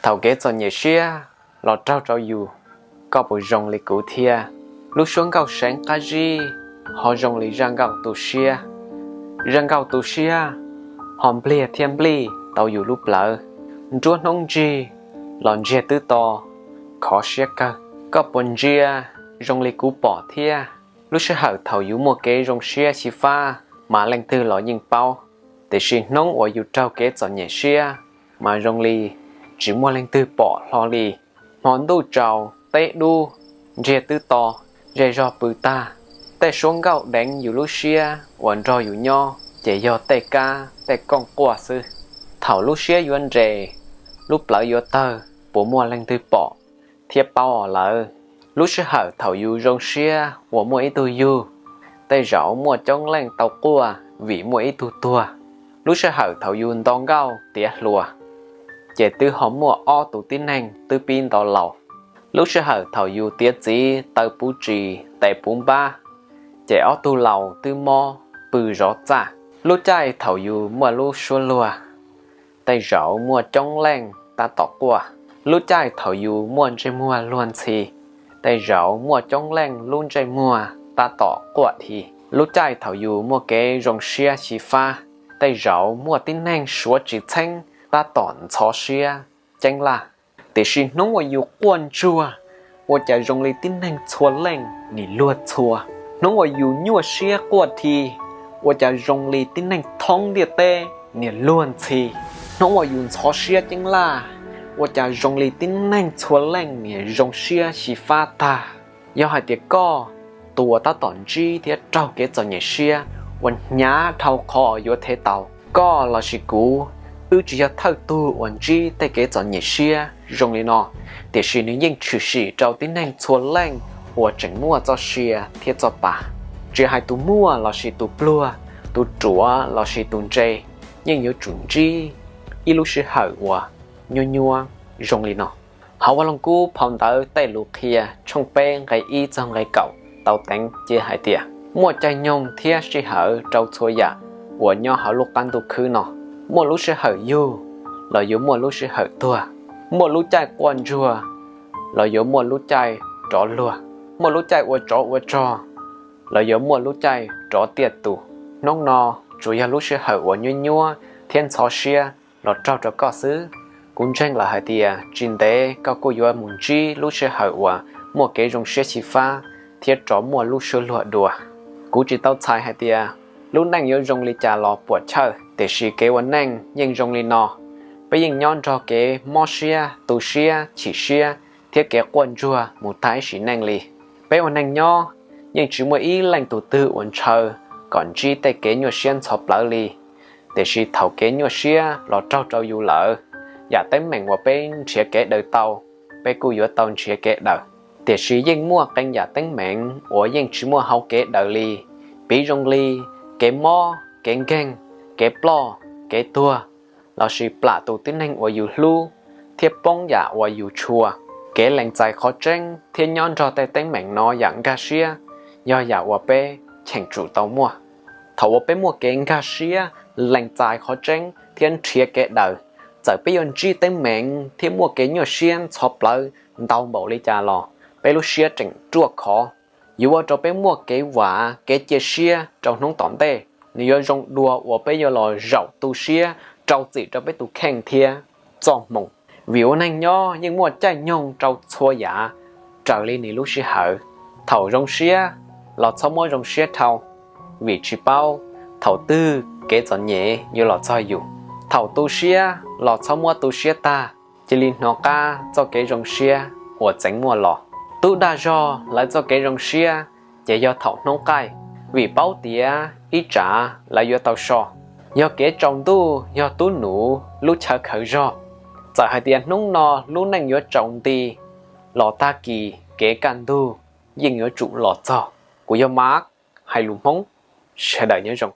Thaum kev txom nyem siab los raug rau yus, koj puas zoo li kuv thiab? Lub suab nkauj seev qab zib ho zoo li zaj nkauj tu siab. Zaj nkauj tu siab ho npliag thiab nplij tau yus lub plawv. Nruab hnub ntsig los ntsiag twb to, khov siab kawg. Koj puas ntsia zoo li kuv pom thiab? Lub sij hawm thaum yus muaj kev zoo siab xyiv fab mas leej twg los yeej paub, tiam sis hnub uas yus raug kev txom nyem siab mas zoo li tsis muaj leej twg pom hlo li. Hmo ntuj tsaus, teb dub, ntsiag twb to, zej zog pw tag. Tej suab nkauj deev yus lub siab uas nrog yus nyob ces yog tej kab tej kooj quaj xwb. Thaum lub siab yuav nres, lub plawv yuav tawg, puas muaj leej twg pom thiab paub lawm? Lub sij hawm thaum yus zoo siab uas muaj ib tug yug, tej zaum muaj coob leej tau quaj vim muaj ib tug tuag. Lub sij hawm thaum yus nto nkauj tiav hluas, ces twb ho muaj ob tug tib neeg twb pib nto laus. Lub sij hawm thaum yus tiav txiv taw puv tsis tes puv npab, ces ob tug laus twb mob pw zov txaj. Lub caij thaum yus muaj lub suab luag, tej zaum muaj coob leej tab tom quaj. Lub caij thaum yus muaj ntsej muag luag ntxhi, tej zaum muaj coob leej lub ntsej muag tab tom quaj dhi. Lub caij thaum yus muaj kev zoo siab xyiv fab, tej zaum muaj tib neeg suav tsis txheeb tab tom ntxhov siab ceeb laj. Tiam sis hnub uas yus quaj ntsuag, ua cas zoo li tib neeg txhua leej nim luag txhua. Hnub uas yus nyuaj siab quaj dhi, ua cas zoo li tib neeg thoob ntiaj teb nim luag ntxhi. Hnub uas yus ntxhov siab ceeb laj, ua cas zoo li tib neeg txhua leej nim zoo siab xyiv fab tag. Yog hais tias koj, tus uas tab tom ntsib thiab raug kev txom nyem siab uas hnyav dhau qhov yuav thev tau, koj lossis kuv, wb tsis yog thawj tug uas ntsib tej kev txom nyem siab zoo li no, tiam sis nws yeej tshwm sim rau tib neeg txhua leej uas tseem muaj txoj sia thiab txoj pa. Tsis hais tus muaj lossis tus pluag, tus ruam lossis tus ntse, yeej yuav tsum ntsib ib lub sij hawm uas nyuaj nyuaj zoo li no. Hauv Vaj Loog Kub phau ntawv Tej Lus Qhia tshooj peb nqe ib txog nqe kaum tau teev cia hais tias, muaj caij nyoog thiab sij hawm rau txhua yam uas nyob hauv lub qab ntuj khwb no. Muaj lub sij hawm yug, los yuav muaj lub sij hawm tuag. Muaj lub caij quaj ntsuag, los yuav muaj lub caij rov luag. Muaj lub caij ua tsov ua rog, los yuav muaj lub caij rov tiaj tus. Hnub no tsuas yog lub sij hawm uas nyuaj nyuaj thiab ntxhov siab los raug rau koj xwb. Kuv ntseeg lawm hais tias tsis ntev koj kuj yuav mus ntsib lub sij hawm uas muaj kev zoo siab xyiv fab thiab rov muaj lub suab luag dua. Kuv tsis tau txhais hais tias lub neej yuav zoo li cas los puam chawj, tiam sis kev ua neej yeej zoo li no. Peb yeej nyob nrog kev mob siab, tu siab, chim siab thiab kev quaj ntsuag mus tag ib sim neej li. Peb ua neeg nyob, yeej tsis muaj ib leej tus twg uas ntshaw kom ntsib tej kev nyuaj siab ntxhov plawv li. Tiam sis thaum kev nyuaj siab los raug rau yus lawm, yam teeb meem uas peb nrhiav kev daws tau, peb kuj yuav tau nrhiav kev daws. Tiam sis yeej muaj qee yam teeb meem uas yeej tsis muaj hauv kev daws li, piv zoo li kev mob, kev nkeeg, kev ploj, kev tuag, lossis plam tus tib neeg uas yus hlub, thiab poob yam uas yus tshua. Kev lees txais qhov tseeb thiab nyob nrog tej teeb meem no yam nkag siab yog yam uas peb cheem tsum tau muaj. Thaum uas peb muaj kev nkag siab lees txais qhov tseeb thiab nrhiav kev daws, txawm peb yuav ntsib teeb meem thiab muaj kev nyuaj siab ntxhov plawv ntau npaum li cas los peb lub siab tseem ruaj khov. Yuav ua rau peb muaj kev vam kev cia siab rau hnub tom ntej. Nws yuav zoo dua uas peb yuav los zaum tu siab rau txim rau peb tus kheej thiab txoj hmoo. Vim ua neeg nyob yeej muaj caij nyoog rau txhua yam raws li nws lub sij hawm. Thaum zoo siab los txhob muab zoo siab dhau, vim tsis paub thaum twg kev txom nyem yuav los txog yus. Thaum tu siab los txhob muab tu siab tag, cia li hnov qab txoj kev zoo siab uas txeev muaj los. Tub dag zog lawv txoj kev zoo siab ces yog thaum hnub qaij, vim paub tias ib tsam lawv yuav tau so. Yog kev tsaus ntuj yog tub nus lub chaw khaws zog. Txawm hais tias hnub no lub neej yuav tsaus nti los tag kis kev kaj ntug yeej yuav tsum los txog. Kuv yog Mark, hais lus Hmoob, sawv daws nyob zoo.